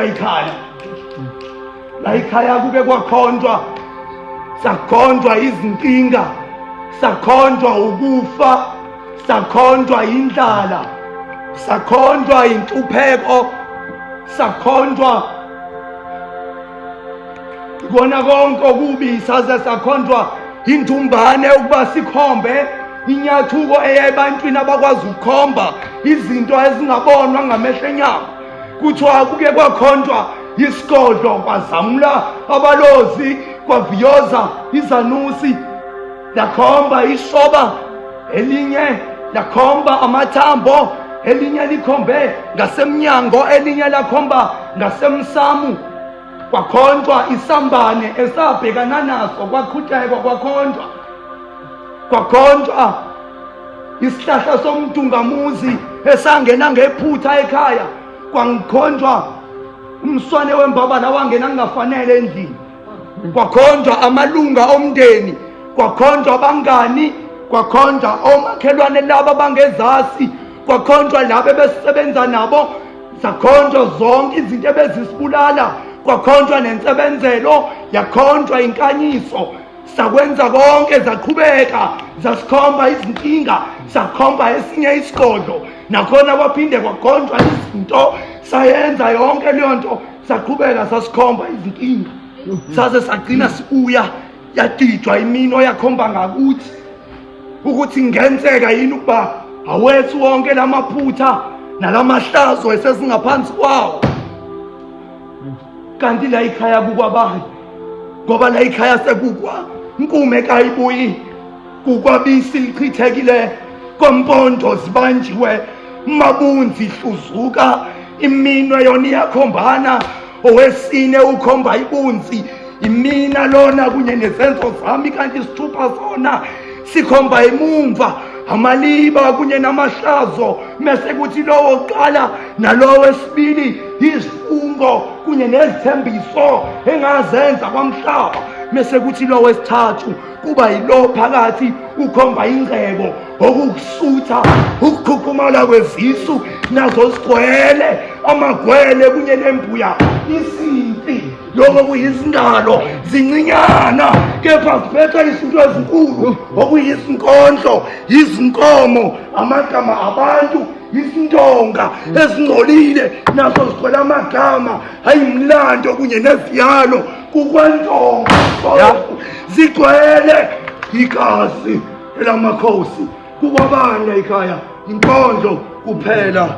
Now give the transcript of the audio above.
Ikhaya la ikhaya kuke kwakhonjwa, sakhonjwa izinkinga, sakhonjwa ukufa, sakhonjwa indlala, sakhonjwa inhlupheko, sakhonjwa ikona konke okubi, saze sakhonjwa indumbane ukuba sikhombe inyathuko eya ebantwini abakwazi ukukhomba izinto ezingabonwa ngamehlo enyama. Kuthiwa kuke kwakhonjwa isigodlo, kwazamula abalozi, kwaviyoza izanusi, lakhomba ishoba elinye, lakhomba amathambo elinye, likhombe ngasemnyango elinye, lakhomba ngasemsamu. Kwakhonjwa isambane esabhekana naso, kwaqhutshekwa kwakhonjwa, kwakhonjwa isihlahla somdungamuzi esangena ngephutha ekhaya, kwangikhonjwa umswane wembabala wangena kungafanele endlini, kwakhonjwa amalunga omndeni, kwakhonjwa abangani, kwakhonjwa omakhelwane laba bangezasi, kwakhonjwa laba ebesisebenza nabo, zakhonjwa zonke izinto ebezisibulala, kwakhonjwa nensebenzelo, yakhonjwa inkanyiso. Sakwenza konke, zaqhubeka zasikhomba izinkinga, sakhomba esinye isigodlo, nakhona kwaphinde kwakhonjwa izinto, sayenza yonke leyo nto, saqhubeka sasikhomba izinkinga, saze sagcina sibuya yadijwa imino yakhomba ngakuthi ukuthi ngenzeka yini ukuba awethu wonke lamaphutha nalamahlazo esesingaphansi kwawo. Kanti la ikhaya kukwabani? Ngoba la ikhaya sekukwa nkume kayibuyi, kukwabisi lichithekile, kompondo zibanjiwe, mabunzi hluzuka iminwe yona iyakhombana, owesine ukhomba ibunzi, imina lona kunye nezenzo zami, kanti isithupha sona sikhomba emumva, amaliba kunye namahlazo, mese kuthi lowo oqala nalowo wesibili izifungo kunye nezithembiso engazenza kwamhlaba, mese kuthi lowo wesithathu kuba yilo phakathi ukhomba ingcebo, okukusutha, ukukhukhumala kwezisu nazo zigcwele amagwele kunye nembuya isimpi, lokho kuyizingalo zincinyana kepha ziphethe izinto ezinkulu, okuyizinkondlo, izinkomo, amagama abantu, izintonga ezingcolile nazo zigcwele amagama ayimlando kunye neziyalo, kukwantonga zigcwele igazi elamakhosi, kukwabani ekhaya? Inkondlo kuphela.